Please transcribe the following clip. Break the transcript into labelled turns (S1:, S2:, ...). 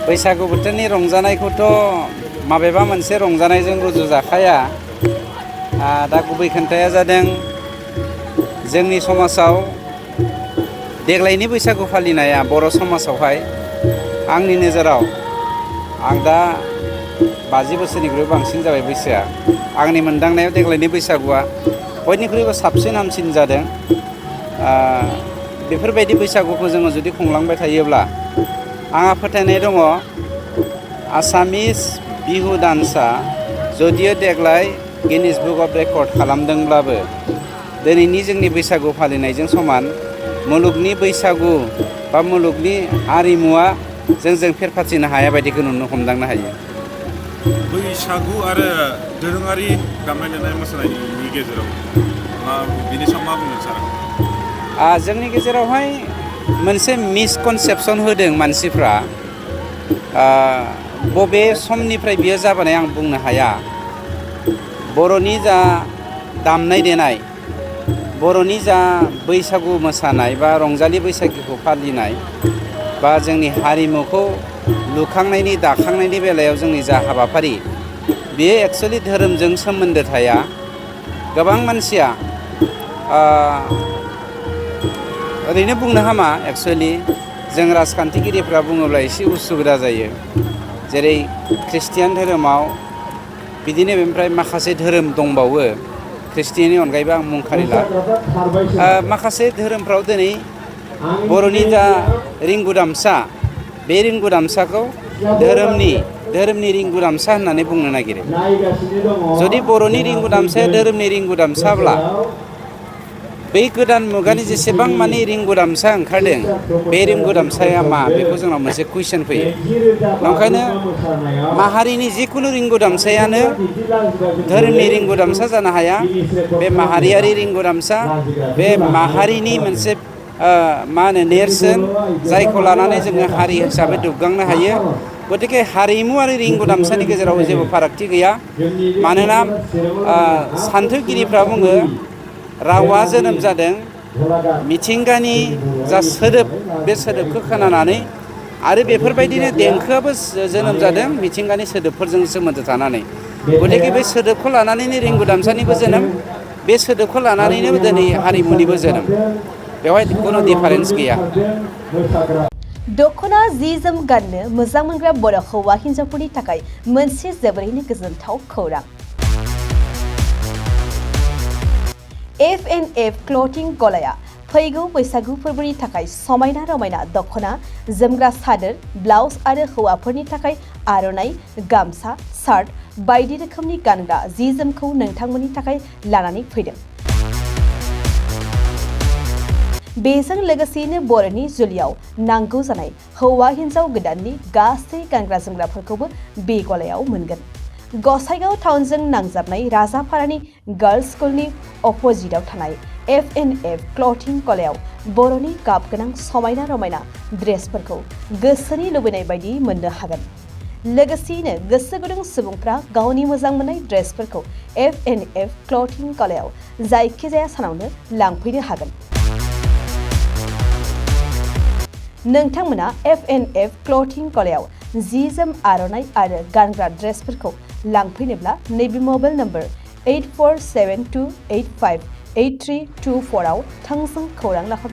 S1: बैसागु बोथोरनि रंजानायखौथ' माबेबा मोनसे रंजानायजों रुजुजाखाया। दा गुबै खोन्थाया जादों जोंनि समाजाव देग्लायनि बैसागु फालिनाया बर' समाजावहाय आंनि नोजोराव आं दा 50 बोसोरनिख्रुइ बांसिन जाबाय बैसोआ। आंनि मोनदांनायाव देग्लायनि बैसागुआ बयनिख्रुइबो साबसिन हामसिन जादों। बेफोरबायदि बैसागुखौ जोङो जुदि खुंलांबाय थायोब्ला आंहा फोथायनाय दङ आसामिस बिहु डान्सआ जदियो देग्लाय गिनिज बुक अफ रेकर्ड खालामदोंब्लाबो दिनैनि जोंनि बैसागु फालिनायजों समान मुलुगनि बैसागु बा मुलुगनि हारिमुआ जोंजों फेरफाथिनो हाया बायदिखौ हमदांनो हायो।
S2: बैसागु आरो दोरोङारि दामनाय देनाय मोसानायनि गेजेराव बिनि सायाव मा बुंनो सानो?
S1: जोंनि गेजेरावहाय मोनसे मिसकनसेपसन होदों मानसिफ्रा। बबे समनिफ्राय बियो जाबोनाय आं बुंनो हाया। बर'नि जा दामनाय देनाय, बर'नि जा बैसागु मोसानाय बा रंजालि बैसागुखौ फालिनाय बा जोंनि हारिमुखौ लुखांनायनि दाखांनायनि बेलायाव जोंनि जा हाबाफारि बेयो एक्सुवेलि धोरोमजों सोमोन्दो थाया। गोबां मानसिया ओरैनो बुंनो हामा एक्सुवेलि जों राजखान्थिगिरिफ्रा बुङोब्ला एसे उसुबिदा जायो। जेरै ख्रिस्टियान धोरोमाव बिदिनो बेनिफ्राय माखासे धोरोम दंबावो, ख्रिस्टियाननि अनगायैबो आं मुं खारिला। माखासे धोरोमफ्राव दिनै बर'नि जा रिंगु दामसा, बे रिंगु दामसाखौ धोरोमनि रिंगु दामसा होननानै बुंनो नागिरो। जुदि बर'नि रिंगु दामसाया धोरोमनि रिंगु दामसाब्ला बै गोदान मुगानि जेसेबां मानि रिंगु दामसा ओंखारदों बे रिंगु दामसाया मा, बेखौ जोंनाव मोनसे कुइसन फैयो। ओंखायनो माहारिनि जिखुनु रिंगु दामसायानो धोरोमनि रिंगु दामसा जानो हाया। बे माहारियारि रिंगु दामसा, बे माहारिनि मोनसे नेरसोन, जायखौ लानानै जोङो हारि हिसाबै दुबगांनो हायो। गतिके हारिमु आरो रिंगु दामसानि गेजेराव जेबो फारागथि गैया। मानोना सान्थौगिरिफ्रा बुङो रावा जोनोम जादों मिथिंगानि जा सोदोब, बे सोदोबखौ खोनानानै, आरो बेफोरबायदिनो देंखोआबो जोनोम जादों मिथिंगानि सोदोबफोरजों सोमोन्दो थानानै। गतिके बे सोदोबखौ लानानैनो रिंगु दामसानिबो जोनोम, बे सोदोबखौ लानानैनो दिनै हारिमुनिबो जोनोम। बेवहाय खुनु डिफारेन्स गैया।
S3: दख'ना जि जोम गाननो मोजां मोनग्रा बर' हौवा हिन्जावफोरनि थाखाय मोनसे जोबोरैनो गोजोनथाव खौरां। F&F क्लथिं गलाया फैगौ बैसागु फोरबोनि थाखाय समायना रमायना दख'ना, जोमग्रा सादोर, ब्लाउज आरो हौवाफोरनि थाखाय आर'नाइ, गामसा, शार्ट बायदि रोखोमनि गानग्रा जि जोमखौ नोंथांमोननि थाखाय लानानै फैदों। बेजों लोगोसेयैनो बर'नि जुलियाव नांगौ जानाय हौवा हिन्जाव गोदाननि गासै गानग्रा जोमग्राफोरखौबो बे गलायाव मोनगोन। गसाइगाव टाउनजों नांजाबनाय राजापारानि गार्लस स्कुलनि अपोजिटआव थानाय F&F क्लथिं गलायाव बर'नि गाब गोनां समायना रमायना ड्रेसफोरखौ गोसोनि लुबैनाय बायदि मोननो हागोन। लोगोसेयैनो गोसो गुदुं सुबुंफ्रा गावनि मोजां मोननाय ड्रेसफोरखौ F&F क्लथिं गलायाव जायखिजाया सानावनो लांफैनो हागोन। नोंथांमोना F&F क्लथिं गलायाव जि जोम, आर'नाइ आरो गानग्रा ड्रेसफोरखौ लांफैनोब्ला नैबे मबाइल नम्बर 8472858324 आव थोंजों खौरां लाहर।